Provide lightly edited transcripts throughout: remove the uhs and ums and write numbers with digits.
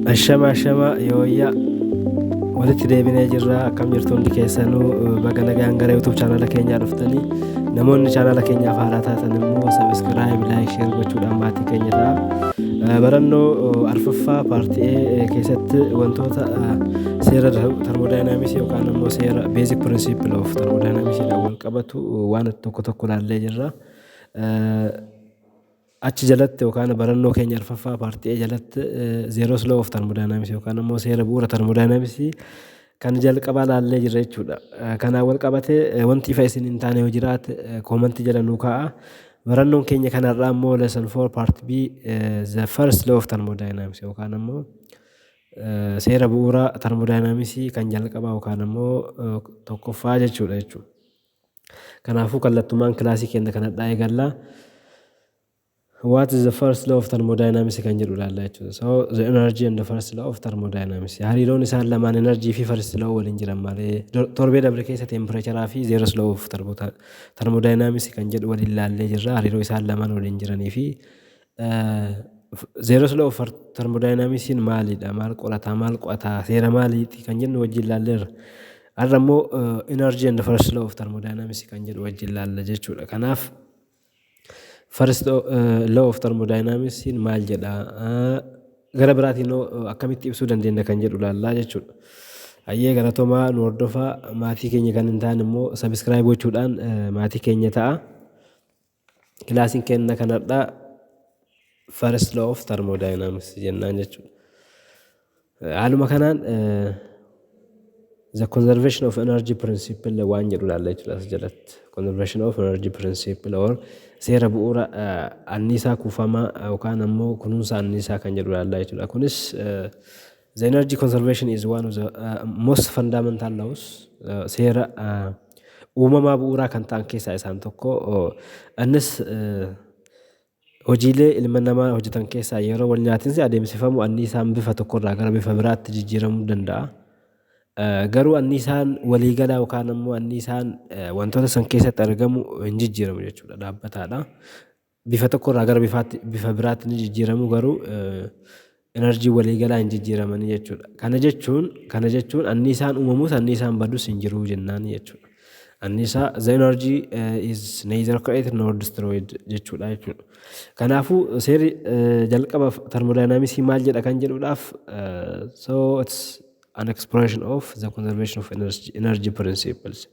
Ashama, ashama, yooyyaa, walitti deebinee jirra. Akkam jirtu hundi keessanuu? Baga nagaan gara YouTube chaanala keenyaa dhuftanii. Namoonni chaanala keenyaaf haaraa taatan immoo subscribe, like, share gochuudhaan maatii keenya ta'a. Barannoo arfaffaa part A keessatti wantoota seera thermodynamicsii yookaan immoo seera basic principle of thermodynamicsiidhaan wal qabatu waan tokko tokko ilaallee jirra. Achi jalatti yookaan barannoo keenya arfaffaa part A jalatti zeroth law of thermodynamics yookaan immoo seera bu'uura thermodynamicsii kan jalqabaa laallee jirra jechuudha. Kanaan wal qabatee wanti ifa isin hin taane yoo jiraate commentii jala nuu kaa'a. Barannoon keenya kanarraa immoo lesson 4 part B, the first law of thermodynamics yookaan immoo seera bu'uura thermodynamicsii kan jalqabaa yookaan immoo tokkoffaa jechuudha. Kanaafuu kallattumaan kilaasii keenya kanadhaa eegallaa. What is the first law of thermodynamics kan jedhu ilaalla jechuudha. So the energy and the first law of thermodynamics. Hariiroon isaan lamaan, energy fi first law, waliin jiran malee? Torbee dabre keessa temperature fi zeroth law of thermodynamics kan jedhu waliin ilaallee jirra. Hariiroo isaan lamaan waliin jiranii fi zeroth law of thermodynamicsiin maalidha? Maal qorataa? Maal qo'ataa? Seera maaliiti kan jennu wajjin ilaalleerra. Har'a immoo energy and the first law of thermodynamics kan jedhu wajjin ilaalla jechuudha. Kanaaf first law of thermodynamics maal jedha? Gara biraatiin akkamitti ibsuu dandeenya kan jedhu ilaallaa jechuudha. Hayyee, galatoomaa, nu hordofaa. Maatii keenya kan hin taane immoo subscribe gochuudhaan maatii keenya ta'a. Kilaasiin keenya kanadhaa first law of thermodynamics jennaan jechuudha. Haaluma kanaan the conservation of energy principle waan jedhu ilaalla jechuudha as jalatti. Conservation of energy principle or seera bu'uura anniisaa kuufamaa yookaan ammoo kunuunsa anniisaa kan jedhu ilaalla jechuudha. Kunis the energy conservation is one of the most fundamental laws, seera uumamaa bu'uuraa kan ta'an keessaa isaan tokko. Innis hojiilee ilma namaa hojjetan keessaa yeroo wal nyaatinsi adeemsifamu anniisaan bifa tokkorraa gara bifa biraatti jijjiiramuu danda'a. Garuu anniisaan waliigalaa yookaan ammoo anniisaan wantoota san keessatti argamu hin jijjiiramu jechuudha, dhaabbataadha. Bifa tokkorraa gara bifa biraatti ni jijjiiramu, garuu enerjii waliigalaa hin jijjiiramanii jechuudha. Kana jechuun anniisaan uumamus anniisaan badus hin jiru jennaan jechuudha. Anniisaa, the energy is neither created nor destroyed jechuudha. Kanaafuu seerri jalqaba thermodynamicsii maal jedha kan jedhuudhaaf, so it's an expression of the conservation of energy principles.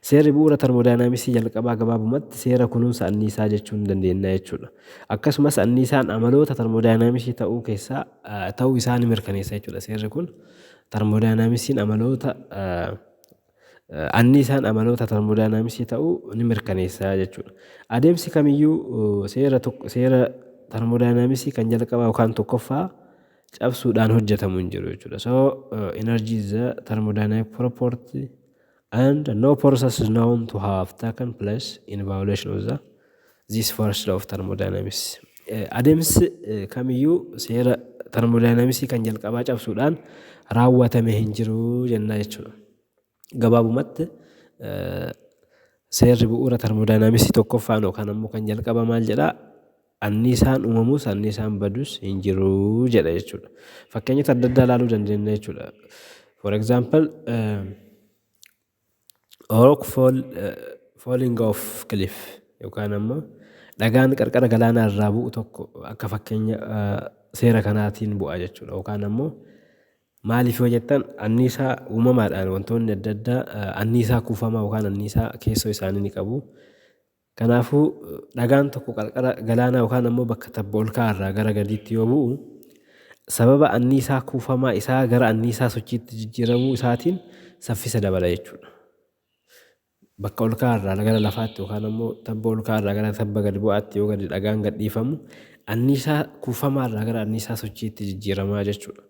Seerri bu'uura thermodynamicsii jalqabaa gabaabumatti seera kunuunsa anniisaa jechuu ni dandeenya jechuudha. Akkasumas anniisaan amaloota thermodynamicsii ta'uu keessaa ta'uu isaa ni mirkaneessa jechuudha. Seerri kun thermodynamicsiin amaloota, anniisaan amaloota thermodynamicsii ta'uu ni mirkaneessa jechuudha. Adeemsi kamiyyuu seera tokko, seera thermodynamicsii kan jalqabaa yookaan tokkoffaa cabsuudhaan hojjetamu hin jiru jechuudha. So energy is the thermodynamic property and no process is known to have taken place in violation of this first law of thermodynamics. Adeemsi kamiyyuu seera thermodynamicsii kan jalqabaa cabsuudhaan raawwatame hin jiru jenna jechuudha. Gabaabumatti seerri bu'uura thermodynamicsii tokkoffaan yookaan ammoo kan jalqabaa maal jedhaa? Anniisaan uumamus anniisaan badus hin jiru jedha jechuudha. Fakkeenyota adda addaa ilaaluu dandeenya jechuudha. For example, rock falling off cliff yookaan ammoo dhagaan qarqara galaanaa irraa bu'u tokko akka fakkeenya seera kanaatiin bu'a jechuudha. Yookaan ammoo maaliif yoo jettan, anniisaa uumamaadhaan wantoonni adda addaa anniisaa kuufamaa yookaan anniisaa keessoo isaanii ni qabu. Kanaafuu dhagaan tokko qarqara galaanaa yookaan ammoo bakka tabba ol ka'aa irraa gara gadiitti yoo bu'u, sababa anniisaa kuufamaa isaa gara anniisaa sochiitti jijjiiramuu isaatiin saffisa dabala jechuudha. Bakka ol ka'aa irraa gara lafaatti yookaan ammoo tabba ol ka'aa irraa gara tabba gadi bu'aatti yoo gadi dhagaan gad dhiifamu, anniisaa kuufamaa irraa gara anniisaa sochiitti jijjiiramaa jechuudha.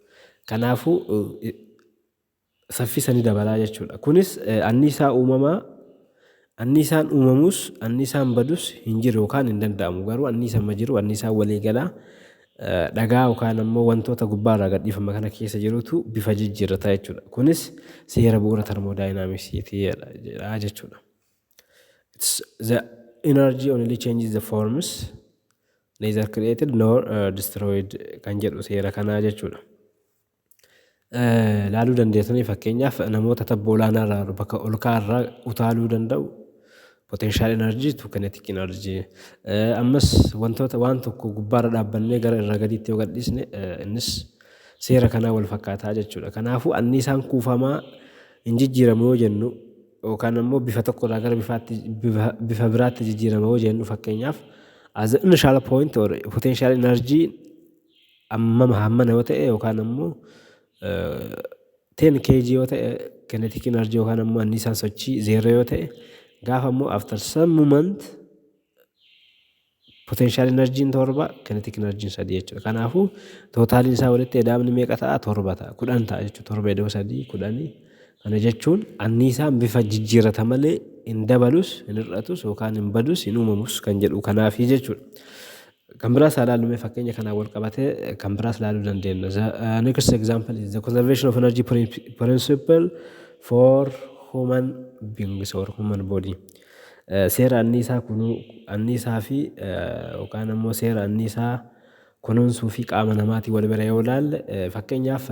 Kanaafuu saffisa ni dabalaa jechuudha. Kunis anniisaa uumamaa, anniisaan uumamus anniisaan badus hin jiru yookaan hin danda'amu, garuu anniisaan jiru, anniisaan waliigalaa dhagaa yookaan ammoo wantoota gubbaarraa gad dhiifama kana keessa jirutu bifa jijjiirrata jechuudha. Kunis seera bu'uura thermodynamicsiiti jedha jechuudha. It's the energy only changes the forms, neither created nor destroyed kan jedhu seera kanaa jechuudha. Laaluu dandeessanii, fakkeenyaaf namoota tabba olaanaa irraa, bakka ol ka'aa irraa utaaluu danda'u. Potential energy to kinetic energy. Ammas wantoota waan tokko gubbaarra dhaabbannee gara irraa gadiitti yoo gadhiisne, innis seera kanaa wal fakkaataa jechuudha. Kanaafuu anniisaan kuufamaa hin jijjiiramu yoo jennu, yookaan ammoo bifa tokkorraa gara bifaatti bifa biraatti jijjiirama yoo jennu, fakkeenyaaf as the initial point or potential energy hammama hammana yoo ta'e, yookaan ammoo 10 kg yoo ta'e, kinetic energy yookaan ammoo anniisaan sochii 0 yoo ta'e, gaafa ammoo after some moment potential energy 7, kinetic energy 3 jechuudha. Kanaafuu totaliin isaa walitti ida'amni meeqa ta'a? 7 ta'a. 10 ta'a jechuudha. 7 ida'uu 3 10. Kana jechuun anniisaan bifa jijjiirata malee hin dabalus, hin hir'atus, yookaan hin badus, hin uumamus kan jedhu kanaafi jechuudha. Kan biraas haa ilaallu mee, fakkeenya kanaan wal qabatee kan biraas ilaaluu dandeenya. The next example is the conservation of energy principle for human beings or human body. Seera anniisaa kunuu anniisaa fi yookaan ammoo seera anniisaa kunuunsuu fi qaama namaatiin wal bira yoo ilaalle, fakkeenyaaf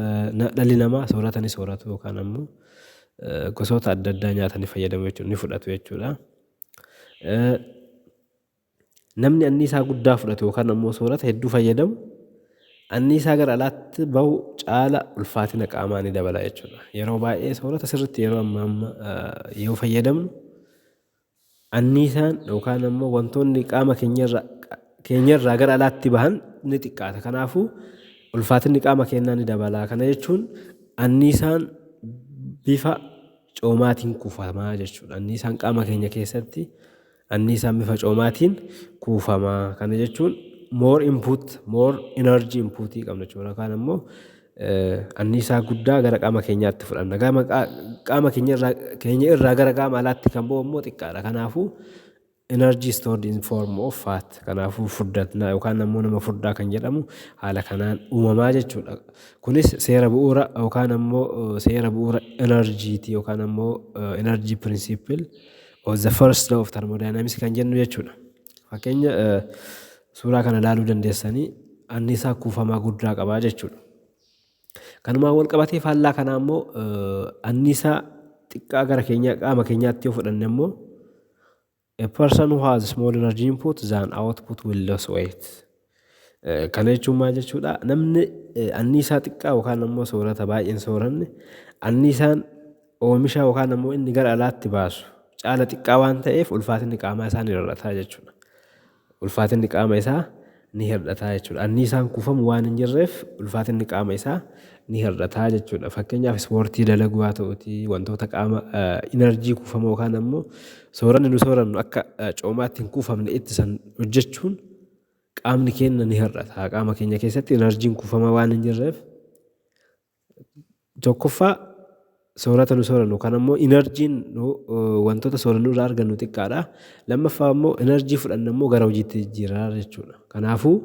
dhalli namaa soorata ni sooratu, yookaan ammoo gosoota adda addaa nyaata ni fayyadamu jechuudha, ni fudhatu jechuudha. Namni anniisaa guddaa fudhatu yookaan ammoo soorata hedduu fayyadamu anniisaa gara alaatti bahu caala ulfaatina qaamaa ni dabala jechuudha. Yeroo baay'ee soorata sirriitti yeroo amma amma yoo fayyadamnu, anniisaan yookaan ammoo wantoonni qaama keenyarraa gara alaatti bahan ni xiqqaata. Kanaafuu ulfaatinni qaama keenyaa ni dabala. Kana jechuun anniisaan bifa coomaatiin kuufamaa jechuudha. Anniisaan qaama keenya keessatti anniisaan bifa coomaatiin kuufamaa. Kana jechuun more input, more energy inputii qabna jechuudha. Yookaan ammoo anniisaa guddaa gara qaama keenyaatti fudhanna. Qaama keenya irraa gara qaama alaatti kan ba'u immoo xiqqaadha. Kanaafuu energy stored in form of fat. Kanaafuu furdatna yookaan ammoo nama furdaa kan jedhamu haala kanaan uumamaa jechuudha. Kunis seera bu'uura yookaan ammoo seera bu'uura energyti yookaan ammoo energy principle of the first law of thermodynamics kan jennu jechuudha. Fakkeenya suuraa kana ilaaluu dandeessanii, anniisaa kuufamaa guddaa qabaa jechuudha. Kanumaan wal qabatee faallaa kanaa immoo anniisaa xiqqaa gara keenya qaama keenyaatti yoo fudhanne immoo, a person who has small energy input than output will lose weight. Kana jechuun maal jechuudha? Namni anniisaa xiqqaa yookaan ammoo soorata baay'een sooranne, anniisaan oomisha yookaan ammoo inni gara alaatti baasu caala xiqqaa waan ta'eef, ulfaatinni qaamaa isaa ni hir'ata jechuudha. Ulfaatinni qaama isaa ni hir'ata jechuudha. Anniisaan kuufamu waan hin jirreef ulfaatinni qaama isaa ni hir'ata jechuudha. Fakkeenyaaf ispoortii dalaguu haa ta'uutii, wantoota qaama energy kuufamu yookaan ammoo sooranni nu soorannu akka coomaatti hin kuufamne ittisan hojjechuun qaamni keenya ni hir'ata. Qaama keenya keessatti energyn kuufamaa waan hin jirreef, tokkoffaa soorata nu soorannu kan ammoo energyn wantoota soorannu irraa argannu xiqqaadha. Lammaffaa immoo energy fudhanne immoo gara hojiitti jijjiirraa jechuudha. Kanaafuu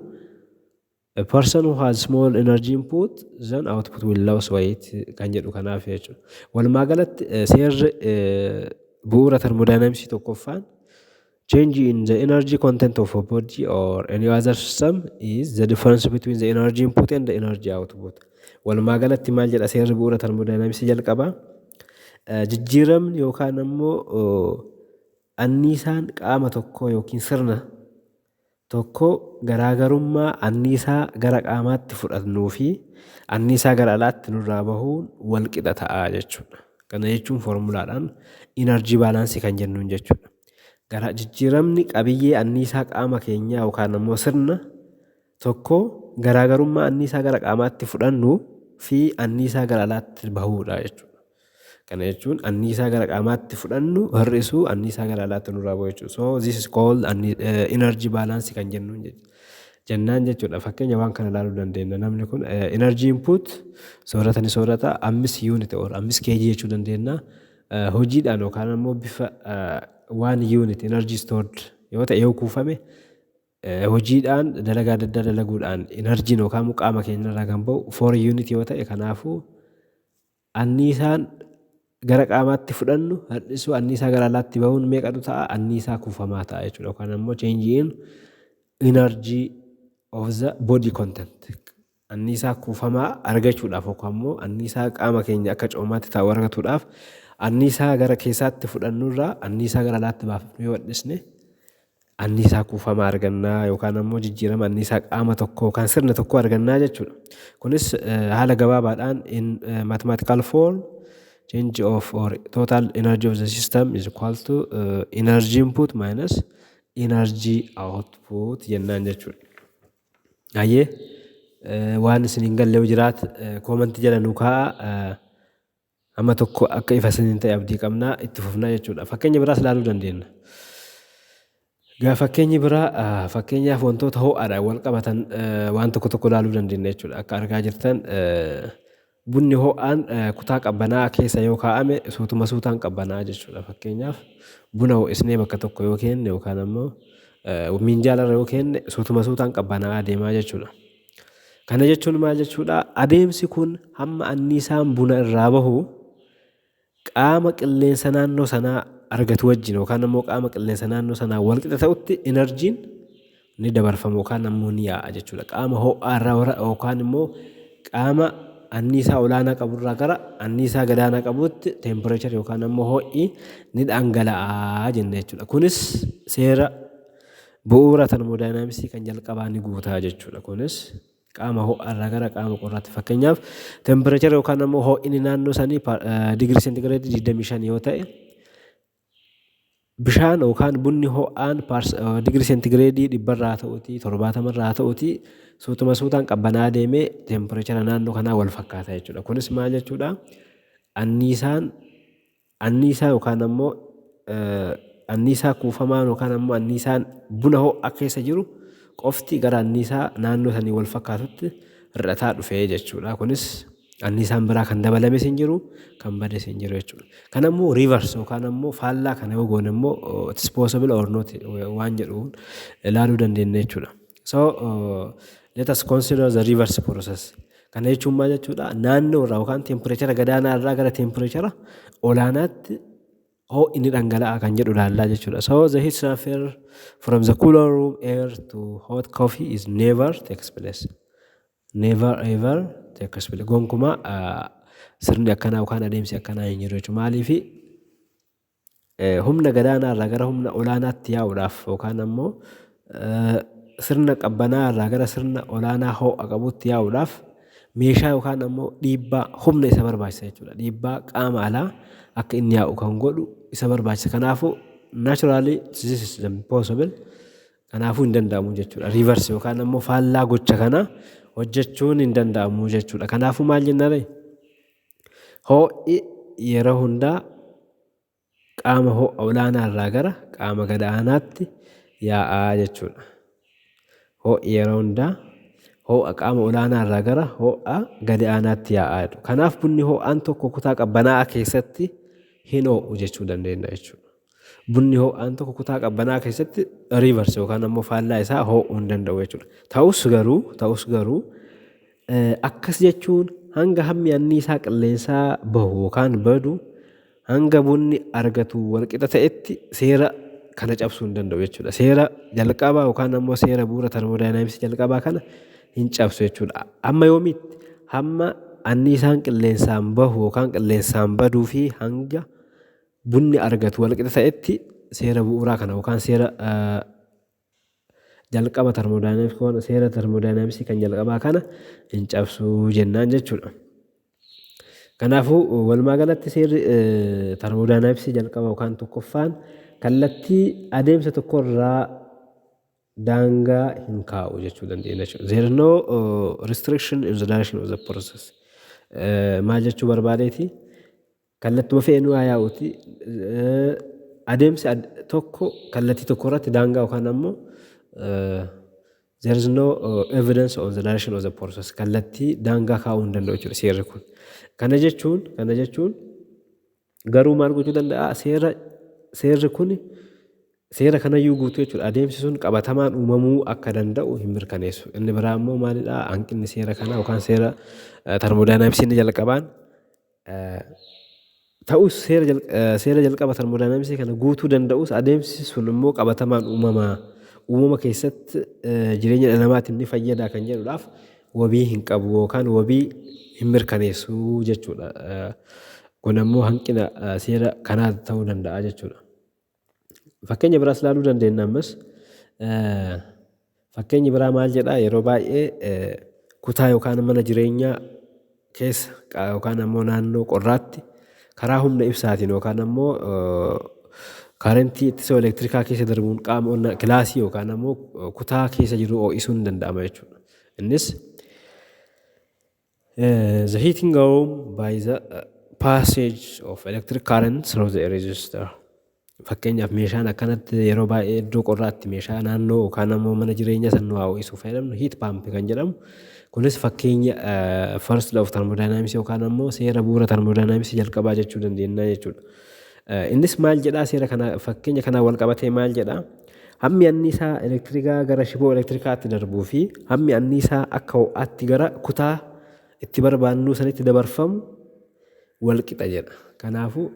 a person who has small energy input then output will lose weight kan jedhu kanaaf jechuudha. Walumaa galatti seerri bu'uura thermodynamicsii tokkoffaan change in the energy content of a body or any other system is the difference between the energy input and the energy output. Walumaa galatti maal jedha seerri bu'uura thermodynamicsii jalqabaa? Jijjiiramni yookaan ammoo anniisaan qaama tokkoo yookiin sirna tokko garaagarummaa anniisaa gara qaamaatti fudhannuu fi anniisaa gara alaatti nurraa bahuun wal qixa ta'a jechuudha. Kana jechuun foormulaadhaan energy balance kan jennuun jechuudha. Gara jijjiiramni qabiyyee anniisaa qaama keenyaa yookaan ammoo sirna tokko garaagarummaa anniisaa gara qaamaatti fudhannu fi anniisaa gara alaatti bahuudha jechuudha. Kana jechuun anniisaa gara qaamaatti fudhannu hir'isuu anniisaa gara alaatti nurraa bahu jechuudha. So this is called energy balance kan jennuun jennaan jechuudha. Fakkeenya waan kana ilaaluu dandeenya. Namni kun energy input soorata ni soorata, ammis unit or ammis kg jechuu dandeenya. Hojiidhaan yookaan ammoo bifa one unit energy stored yoo ta'e, yoo kuufame, hojiidhaan dalagaa adda addaa dalaguudhaan energyn yookaan qaama keenya irraa kan bahu 4 unit yoo ta'e, kanaafuu anniisaan gara qaamaatti fudhannu hir'isuu anniisaa gara alaatti bahuun meeqatu ta'a? Anniisaa kuufamaa ta'a jechuudha, yookaan ammoo change in energy of the body content. Anniisaa kuufamaa argachuudhaaf yookaan immoo anniisaa qaama keenya akka coomaatti taa'u argatuudhaaf, anniisaa gara keessaatti fudhannurraa anniisaa gara alaatti baafnu yoo hir'isne, anniisaa kuufamaa argannaa yookaan ammoo jijjiirama anniisaa qaama tokkoo yookaan sirna tokkoo argannaa jechuudha. Kunis haala gabaabaadhaan in mathematical form, change of or total energy of the system is equal to energy input minus energy output jennaan jechuudha. Hayyee, waan isin hin galle yoo jiraate comment jala nu kaa'aa. Amma tokko akka ifa isiniin ta'e abdii qabnaa, itti fufnaa jechuudha. Fakkeenya biraas ilaaluu dandeenya. Gaa fakkeenyi biraa, fakkeenyaaf wantoota ho'aadhaan wal qabatan waan tokko tokko ilaaluu dandeenya jechuudha. Akka argaa jirtan, bunni ho'aan kutaa qabbanaa keessa yoo kaa'ame suutuma suutaan qabbanaa jechuudha. Fakkeenyaaf buna ho'isnee bakka tokko yoo keenne yookaan ammoo minjaala irra yoo keenne, suutuma suutaan qabbanaa adeemaa jechuudha. Kana jechuun maal jechuudha? Adeemsi kun hamma anniisaan buna irraa bahu qaama qilleensa naannoo sanaa argatu wajjin yookaan ammoo qaama qilleensa naannoo sanaa wal qixa ta'utti enerjiin ni dabarfama yookaan ammoo ni yaa'a jechuudha. Qaama ho'aa irraa yookaan immoo qaama anniisaa olaanaa qaburraa gara anniisaa gadaanaa qabutti temperature yookaan ammoo ho'i ni dhangala'a jenna jechuudha. Kunis seera bu'uura termodaayinaamiksii kan jalqabaa ni guutaa jechuudha. Kunis qaama ho'aarraa gara qaama qorraatti, fakkeenyaaf temperature yookaan ammoo ho'inni naannoo sanii digirii seentigireedii 25 yoo ta'e, bishaan yookaan bunni ho'aan digirii seentigireedii 100rraa ta'uutii, 70rraa ta'uutii, suutuma suutaan qabbanaa deemee temperature naannoo kanaa wal fakkaata jechuudha. Kunis maal jechuudha? Anniisaan anniisaa yookaan ammoo anniisaa kuufamaan yookaan ammoo anniisaan buna ho'a keessa jiru qofti gara anniisaa naannoo sanii wal fakkaatutti hir'ataa dhufee jechuudha. Kunis anniisaan biraa kan dabalames hin jiru, kan bades hin jiru jechuudha. Kan ammoo reverse yookaan ammoo faallaa kana yoo goone immoo, it's possible or not waan jedhuun ilaaluu dandeenya jechuudha. So let us consider the reverse process. Kana jechuun maal jechuudha? Naannoo irraa yookaan temperature gadaanaa irraa gara temperature olaanaatti ho'i ni dhangala'a kan jedhu ilaallaa jechuudha. So the heat transfer from the cooler room air to hot coffee is never takes place. Never ever takes place. Gonkumaa sirni akkanaa yookaan adeemsi akkanaa hin jiru jechuudha. Maaliifi? Humna gadaanaa irraa gara humna olaanaatti yaa'uudhaaf yookaan ammoo sirna qabbanaa irraa gara sirna olaanaa ho'a qabutti yaa'uudhaaf meeshaa yookaan ammoo dhiibbaa humna isa barbaachisa jechuudha. Dhiibbaa qaama alaa akka inni yaa'u kan godhu isa barbaachisa. Kanaafuu naturally this is impossible. Kanaafuu hin danda'amu jechuudha. Reverse yookaan ammoo faallaa gocha kana hojjechuun hin danda'amu jechuudha. Kanaafuu maal jennaan? Ho'i yeroo hundaa qaama ho'a olaanaa irraa gara qaama gadaanaatti yaa'aa jechuudha. Ho'i yeroo hundaa ho'a qaama olaanaa irraa gara ho'a gadi aanaatti yaa'aa jedhu. Kanaaf bunni ho'aan tokko kutaa qabbanaa'aa keessatti hin ho'u jechuu dandeenya jechuudha. Bunni ho'aan tokko kutaa qabbanaa'aa keessatti reverse yookaan ammoo faallaa isaa ho'uu hin danda'u jechuudha. Ta'us garuu akkas jechuun hanga hammi anniisaa qilleensaa bahu yookaan badu hanga bunni argatu walqixa ta'etti seera kana cabsuu hin danda'u jechuudha. Seera jalqabaa yookaan ammoo seera bu'uura termodaayinaamiksii jalqabaa kana hin cabsu jechuudha. Hamma yoomiitti? Hamma anniisaan qilleensaan bahu yookaan qilleensaan baduu fi hanga bunni argatu walqixa ta'etti seera bu'uuraa kana yookaan seera jalqaba termodaayinaamiksii, seera termodaayinaamiksii kan jalqabaa kana hin cabsu jennaan jechuudha. Kanaafuu walumaa galatti seerri termodaayinaamiksii jalqaba yookaan tokkoffaan kallattii adeemsa tokkorraa daangaa hin kaa'u jechuu dandeenya jechuudha. There is no restriction in the direction of the process. Maal jechuu barbaadeeti? Kallattuma fe'een waa yaa'uti. Adeemsi tokko kallattii tokko irratti daangaa yookaan ammoo there is no evidence on the direction of the process. Kallattii daangaa kaa'uu hin danda'u jechuudha seerri kun. Kana jechuun garuu maal gochuu danda'a? Seerri kun seera kanayyuu guutuu jechuudha. Adeemsi sun qabatamaan uumamuu akka danda'u hin mirkaneessu. Inni biraa immoo maalidhaa? Hanqinni seera kanaa yookaan seera termodaayinaamiksii inni jalqabaan, ta'us seera jalqaba termodaayinaamiksii kana guutuu danda'us, adeemsi sun immoo qabatamaan uumamaa uumama keessatti jireenya dhala namaatiin ni fayyada kan jedhuudhaaf Wabii hin qabu yookaan wabii hin mirkaneessu jechuudha. Kun ammoo hanqina seera kanaa ta'uu danda'a jechuudha. Fakkeenya biraas ilaaluu dandeenya ammas. Fakkeenyi biraa maal jedhaa? Yeroo baay'ee kutaa yookaan mana jireenyaa keessa yookaan ammoo naannoo qorraatti karaa humna ibsaatiin yookaan ammoo kaarentii ittisoo elektirikaa keessa darbuun qaama kilaasii yookaan ammoo kutaa keessa jiru ho'isuun ni danda'ama jechuudha. Innis the heating room by the passage of electric current through the resistor. Fakkeenyaaf, meeshaan akkanatti yeroo baay'ee iddoo qorraatti meeshaa naannoo yookaan ammoo mana jireenya san nu ho'isuuf fayyadamnu heat pump kan jedhamu kunis fakkeenya first law of thermodynamics yookaan ammoo seera bu'uura thermodynamics jalqabaa jechuu dandeenya jechuudha. Innis maal jedhaa? Seera kana fakkeenya kanaan wal qabatee maal jedhaa? Hammi anniisaa elektirikaa gara shiboo elektirikaatti darbuu fi hammi anniisaa akka ho'aatti gara kutaa itti barbaannuu sanitti dabarfamu wal qixa jedha. Kanaafuu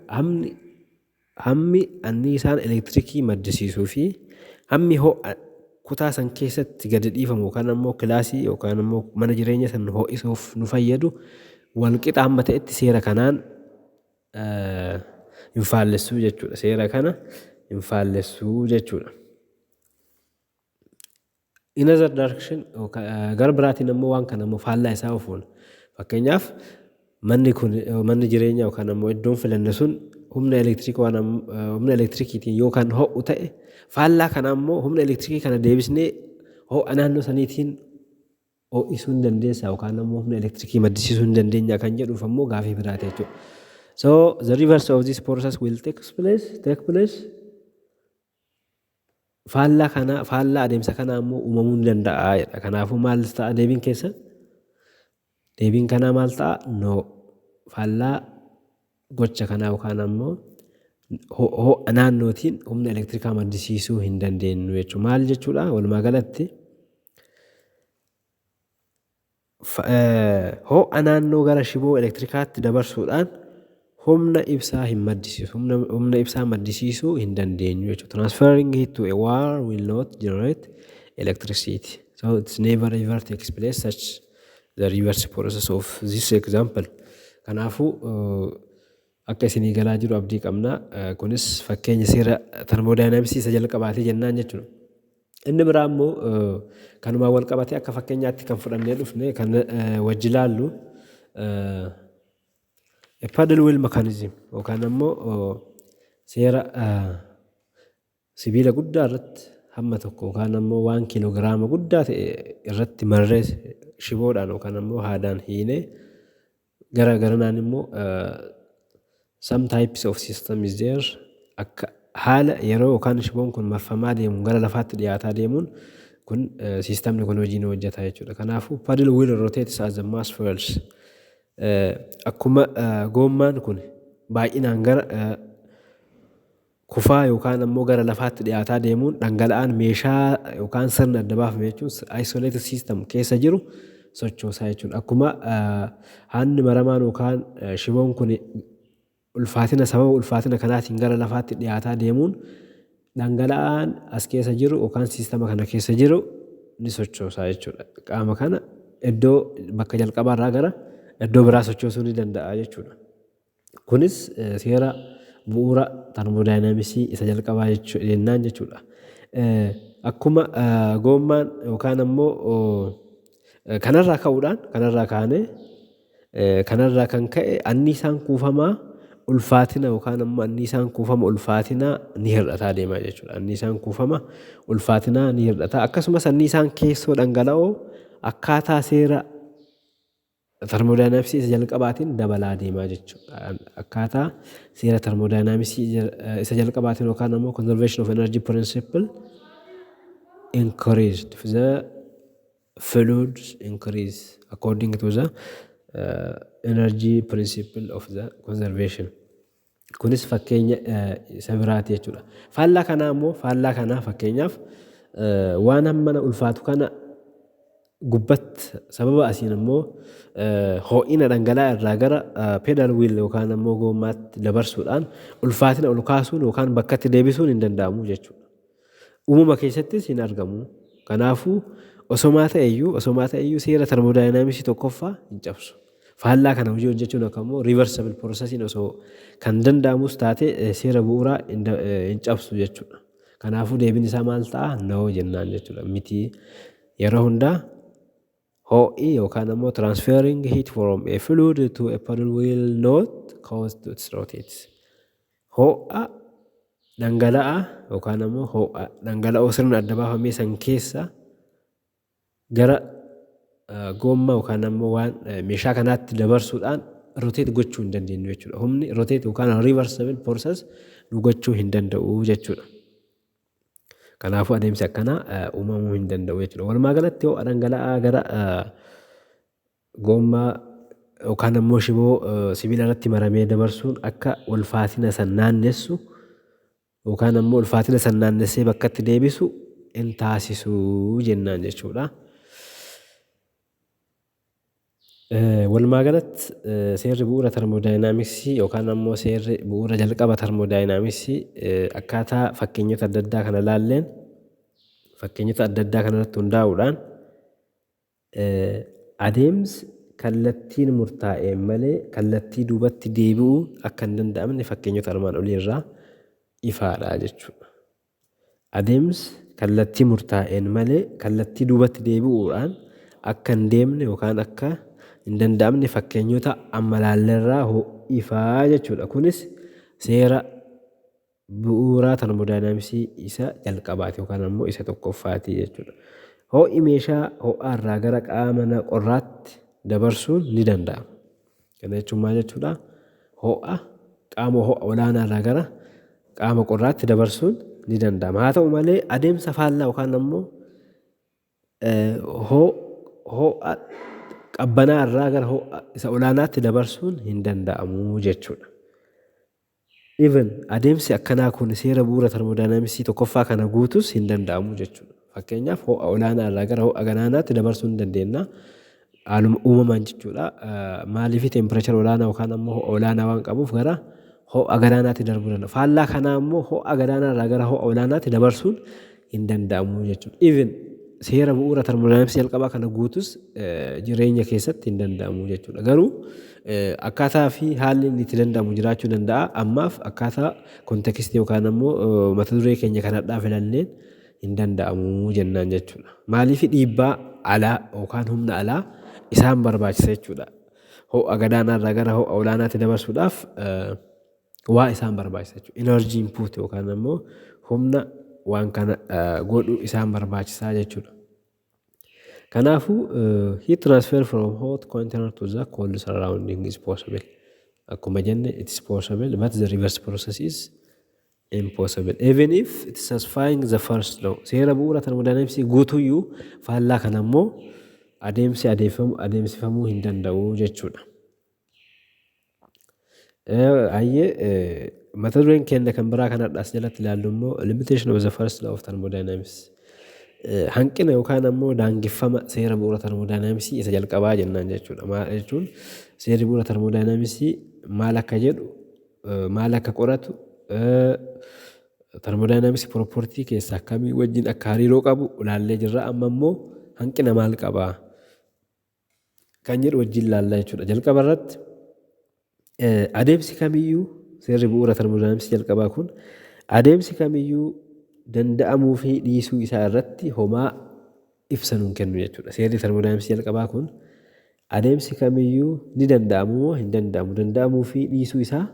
hammi anniisaan elektirikii maddisiisuu fi hammi ho'a kutaa san keessatti gadi dhiifamu yookaan ammoo kilaasii yookaan ammoo mana jireenya san ho'isuuf nu fayyadu wal qixa hamma ta'etti seera kanaan hin faallessuu jechuudha. Seera kana hin faallessuu jechuudha. In other direction, gara biraatiin ammoo waan kana ammoo faallaa isaa ofuun, fakkeenyaaf, manni kun manni jireenyaa yookaan ammoo iddoon filanne sun humna elektirikii waan humna elektirikiitiin yoo kan ho'u ta'e, faallaa kana ammoo humna elektirikii kana deebisnee ho'a naannoo saniitiin ho'isuu hin dandeessaa yookaan ammoo humna elektirikii maddisiisuu hin dandeenya kan jedhuuf ammoo gaafii biraati jechuudha. So the reverse of this process will take place. Faallaa kana, faallaa adeemsa kanaa immoo uumamuu ni danda'a jedha. Kanaafuu maal ta'a deebiin keessan? Deebiin kanaa maal ta'a? No. Faallaa gocha kanaa yookaan ammoo ho'a naannootiin humna elektirikaa maddisiisuu hin dandeenyu jechuudha. Maal jechuudha? Walumaa galatti ho'a naannoo gara shiboo elektirikaatti dabarsuudhaan humna ibsaa hin maddisiisu. Humna ibsaa maddisiisuu hin dandeenyu jechuudha. Transferring heat to a wire will not generate electricity. So it's never ever takes place such the reverse process of this example. Kanaafuu akka isinii galaa jiru abdii qabna. Kunis fakkeenya seera thermodynamicsii isa jalqabaati jennaan jechuudha. Inni biraa immoo kanumaan wal qabatee akka fakkeenyaatti kan fudhannee dhufne kan wajji ilaallu paddle wheel mechanism yookaan ammoo seera sibiila guddaa irratti hamma tokko yookaan ammoo waan kiiloogiraama guddaa ta'e irratti marree shiboodhaan yookaan ammoo haadaan hiinee gara garanaan immoo some types of system is there. Akka haala yeroo yookaan shiboon kun marfamaa deemuun gara lafaatti dhiyaataa deemuun kun systemni kun hojii ni hojjeta jechuudha. Kanaafuu paddle wheel rotates as the mass falls. Akkuma goommaan kun baay'inaan gara kufaa yookaan ammoo gara lafaatti dhiyaataa deemuun dhangala'aan meeshaa yookaan sirna adda baafame jechuun isolated system keessa jiru sochoosaa jechuudha. Akkuma haanni maramaan yookaan shiboon kun ulfaatina sababa ulfaatina kanaatiin gara lafaatti dhiyaataa deemuun dhangala'aan as keessa jiru yookaan systema kana keessa jiru ni sochoosaa jechuudha. Qaama kana iddoo bakka jalqabaarraa gara iddoo biraa sochoosuu ni danda'a jechuudha. Kunis seera bu'uura thermodynamicsii isa jalqabaa jennaan jechuudha. Akkuma goommaan yookaan ammoo kanarraa ka'uudhaan, kanarraa kaanee, kanarraa kan ka'e anniisaan kuufamaa ulfaatina yookaan ammoo anniisaan kuufama ulfaatinaa ni hir'ataa deema jechuudha. Anniisaan kuufama ulfaatinaa ni hir'ata. Akkasumas anniisaan keessoo dhangala'oo akkaataa seera thermodynamicsii isa jalqabaatiin dabalaa deemaa jechuudha. Akkaataa seera thermodynamicsii isa jalqabaatiin yookaan ammoo conservation of energy principle increased, the fluids increase according to the energy principle of the conservation. Kunis fakkeenya isa biraati jechuudha. Faallaa kanaa immoo, faallaa kanaa, fakkeenyaaf waan hammana ulfaatu kana gubbatti sababa asiin immoo ho'ina dhangala'aa irraa gara paddle wheel yookaan ammoo goommaatti dabarsuudhaan ulfaatina ol kaasuun yookaan bakkatti deebisuun hin danda'amu jechuudha. Uumama keessattis hin argamu. Kanaafuu Osomaa ta'eyyuu seera termodaayinaamiksii tokkoffaa hin cabsu. Faallaa kana hojii hojjechuun akka immoo reversible processiin osoo kan danda'amus taate seera bu'uuraa hin cabsu jechuudha. Kanaafuu deebiin isaa maal ta'a? No jennaan jechuudha. Miti, yeroo hundaa ho'i yookaan ammoo transferring heat from a fluid to a paddle will not cause to its rotate. Ho'a dhangala'aa yookaan ammoo ho'a dhangala'oo sirna adda baafamee san keessa gara goommaa yookaan ammoo waan meeshaa kanaatti dabarsuudhaan rotate gochuu hin dandeenyu jechuudha. Humni rotate yookaan reversible process nu gochuu hin danda'u jechuudha. Kanaafuu adeemsi akkanaa uumamuu hin danda'u jechuudha. Walumaa galatti ho'a dhangala'aa gara goommaa yookaan ammoo shiboo sibiila irratti maramee dabarsuun akka ulfaatina san naannessu yookaan ammoo ulfaatina san naannessee bakkatti deebisu hin taasisu jennaan jechuudha. Walumaa galatti seerri bu'uura termodaayinaamiksii yookaan ammoo seerri bu'uura jalqaba termodaayinaamiksii akkaataa fakkeenyota adda addaa kana ilaalleen, fakkeenyota adda addaa kanarratti hundaa'uudhaan, adeemsi kallattiin murtaa'een malee kallattii duubatti deebi'uu akka hin danda'amne fakkeenyota armaan olii irraa ifaadha jechuudha. Adeemsi kallattii murtaa'een malee kallattii duubatti deebi'uudhaan akka hin deemne yookaan akka hin danda'amne fakkeenyota amma ilaallerraa ifaa jechuudha. Kunis seera bu'uuraa termodaayinaamiksii isa jalqabaati yookaan ammoo isa tokkoffaati jechuudha. Ho'i meeshaa ho'aa irraa gara qaama qorraatti dabarsuun ni danda'ama. Kana jechuun maal jechuudha? Ho'a qaama ho'a olaanaa irraa gara qaama qorraatti dabarsuun ni danda'ama. Haa ta'u malee, adeemsa faallaa yookaan ammoo ho'a qabbanaa irraa gara ho'a isa olaanaatti dabarsuun hin danda'amu jechuudha. Even adeemsi akkanaa kun seera bu'uura termodaayinaamiksii tokkoffaa kana guutus hin danda'amu jechuudha. Fakkeenyaaf, ho'a olaanaa irraa gara ho'a gadaanaatti dabarsuu ni dandeenya. Haaluma uumamaan jechuudha. Maaliif? Temperature olaanaa yookaan ammoo ho'a olaanaa waan qabuuf gara ho'a gadaanaatti darbuu danda'a. Faallaa kanaa immoo ho'a gadaanaa irraa gara ho'a olaanaatti dabarsuun hin danda'amu jechuudha. Even seera bu'uura termodaayinaamiksii jalqabaa kana guutus jireenya keessatti hin danda'amu jechuudha. Garuu akkaataa fi haalli inni itti danda'amu jiraachuu danda'a. Ammaaf akkaataa contextii yookaan ammoo mata duree keenya kanadhaa filanneen hin danda'amu jennaan jechuudha. Maaliif? Dhiibbaa alaa yookaan humna alaa isaan barbaachisa jechuudha. Ho'a gadaanaa irraa gara ho'a olaanaatti dabarsuudhaaf waa isaan barbaachisa jechuudha. Energy input yookaan ammoo humna waan kana godhu isaan barbaachisaa jechuudha. Kanaafuu heat transfer from hot container to the cold surrounding is possible. Akkuma jenne, it is possible, but the reverse process is impossible. Even if it is satisfying the first law. Seera bu'uura termodaayinaamiksii guutuyyuu faallaa kana immoo adeemsi adeemsifamuu hin danda'u jechuudha. Ayyee, mata dureen keenya kan biraa kanadha as jalatti ilaallu immoo limitation of the first law of thermodynamics. Hanqina yookaan ammoo daangeffama seera bu'uura termodaayinaamiksii isa jalqabaa jennaan jechuudha. Maal jechuun? Seerri bu'uura termodaayinaamiksii maal akka jedhu, maal akka qoratu, termodaayinaamiksii property keessaa akkamii wajjin akka hariiroo qabu ilaallee jirra. Amma immoo hanqina maal qabaa kan jedhu wajjin ilaallaa jechuudha. Jalqaba irratti adeemsi kamiyyuu, seerri bu'uura termodaayinaamiksii jalqabaa kun adeemsi kamiyyuu danda'amuu fi dhiisuu isaa irratti homaa ibsa nuun kennu jechuudha. Seerri termodaayinaamiksii jalqabaa kun adeemsi kamiyyuu ni danda'amu moo hin danda'amu, danda'amuu fi dhiisuu isaa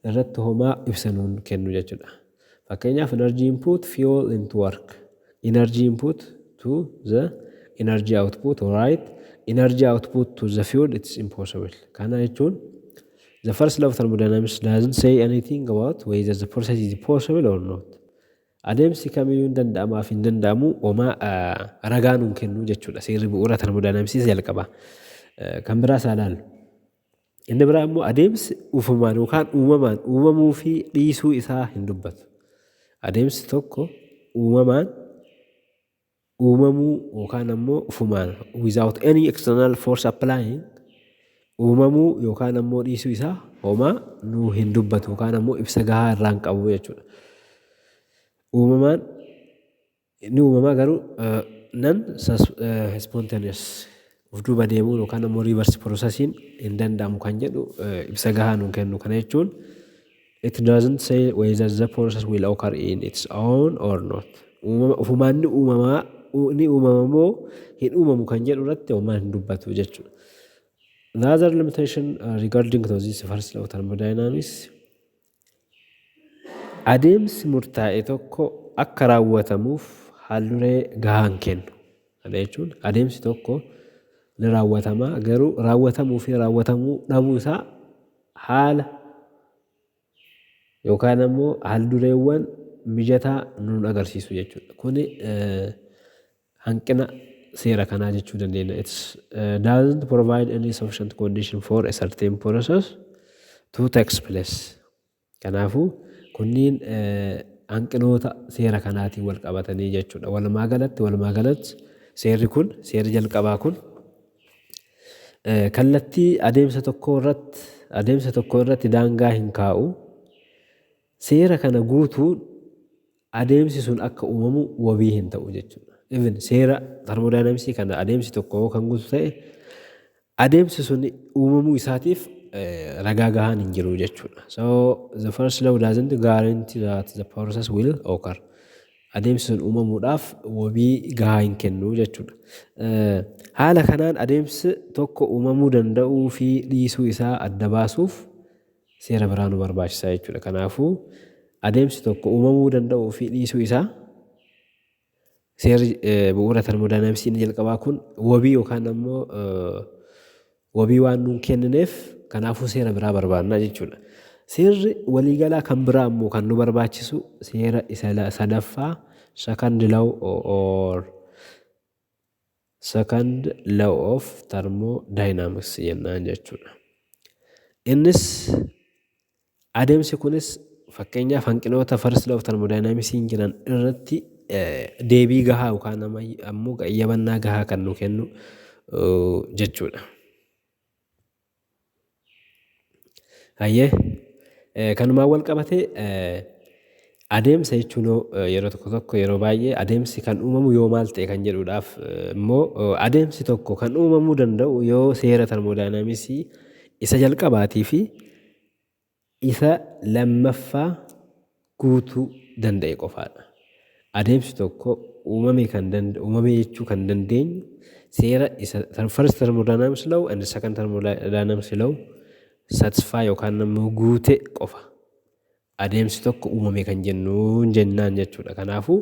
irratti homaa ibsa nuun kennu jechuudha. Fakkeenyaaf, energy input fuel into work. Energy input to the energy output, right? Energy output to the fuel, it's impossible. Kana jechuun the first law of thermodynamics doesn't say anything about whether the process is possible or not. Adeemsi kamiyyuu hin danda'amaa fi hin danda'amu homaa ragaa nuun kennu jechuudha. Seerri bu'uura termodaayinaamiksii jalqaba. Kan biraa isaa ilaallu. Inni biraa immoo adeemsi ufumaan yookaan uumamaan uumamuu fi dhiisuu isaa hin dubbatu. Adeemsi tokko uumamaan uumamuu yookaan ammoo ufumaan, without any external force applying, uumamuu yookaan ammoo dhiisuu isaa homaa nuu hin dubbatu yookaan ammoo ibsa gahaa irraa hin qabu jechuudha. Uumamaan inni uumamaa garuu Non spontaneous, of duuba deebi'uun yookaan ammoo reverse processiin hin danda'amu kan jedhu ibsa gahaa nuun kennu. Kana jechuun, it doesn't say whether the process will occur in its own or not. Uumama ofumaan ni uumamaa, ni uumama moo hin uumamu kan jedhu irratti homaa hin dubbatu jechuudha. The other limitation regarding to this first law of thermodynamics, adeemsi murtaa'e tokko akka raawwatamuuf haalduree gahaa hin kennu. Kana jechuun adeemsi tokko ni raawwatama, garuu raawwatamuu fi raawwatamuu dhabuu isaa haala yookaan ammoo haaldureewwan mijataa nuun agarsiisu jechuudha. Kuni hanqina seera kanaa jechuu dandeenya. It doesn't provide any sufficient condition for a certain process to take place. Kanaafuu kunniin hanqinoota seera kanaatiin wal qabatanii jechuudha. Walumaa galatti seerri kun, seerri jalqabaa kun, kallattii adeemsa tokko irratti daangaa hin kaa'u. Seera kana guutuun adeemsi sun akka uumamu wabii hin ta'u jechuudha. Even seera thermodynamicsii kana adeemsi tokko kan guutu ta'e, adeemsi sun uumamuu isaatiif ragaa gahaan hin jiru jechuudha. So the first law doesn't guarantee that the process will occur. Adeemsi sun uumamuudhaaf wabii gahaa hin kennu jechuudha. Haala kanaan adeemsi tokko uumamuu danda'uu fi dhiisuu isaa adda baasuuf seera biraa nu barbaachisa jechuudha. Kanaafuu adeemsi tokko uumamuu danda'uu fi dhiisuu isaa seerri bu'uura thermodynamicsii inni jalqabaa kun wabii yookaan ammoo wabii waan nuun kennineef, kanaafuu seera biraa barbaanna jechuudha. Seerri waliigalaa kan biraa ammoo kan nu barbaachisu seera isa sadaffaa, second law or second law of thermodynamics jennaan jechuudha. Innis, adeemsi kunis, fakkeenyaaf hanqinoota first law of thermodynamics jiran irratti deebii gahaa yookaan ammoo qayyabannaa gahaa kan nu kennu jechuudha. Hayyee, kanumaan wal qabatee adeemsa jechuun yeroo tokko tokko, yeroo baay'ee adeemsi kan uumamu yoo maal ta'e kan jedhuudhaaf immoo, adeemsi tokko kan uumamuu danda'u yoo seera thermodynamicsii isa jalqabaatii fi isa lammaffaa guutuu danda'e qofaadha. Adeemsi tokko uumame kan uumame jechuu kan dandeenyu seera isa first thermodynamics law and second thermodynamics law satisfy yookaan immoo guute qofa. Adeemsi tokko uumame kan jennuun jennaan jechuudha. Kanaafuu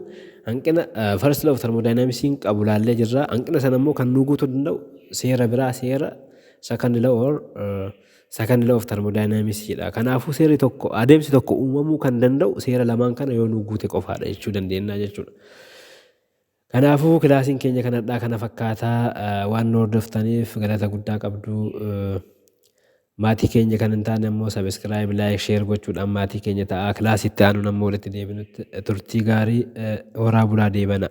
hanqina first law of thermodynamicsiin qabu laallee jirra. Hanqina sana immoo kan nuu guutuu danda'u seera biraa, seera second law or second law of thermodynamicsiidha. Kanaafuu seerri tokko, adeemsi tokko uumamuu kan danda'u seera lamaan kana yoo nuu guute qofaadha jechuu dandeenya jechuudha. Kanaafuu kilaasiin keenya kanadhaa kana fakkaataa. Waan nu hordoftaniif galata guddaa qabdu. Maatii keenya kan hin taane immoo subscribe, like, share gochuudhaan maatii keenya ta'aa. Kilaasitti aanuun ammoo walitti deebinutti turtii gaarii, horaa bulaa, deebana.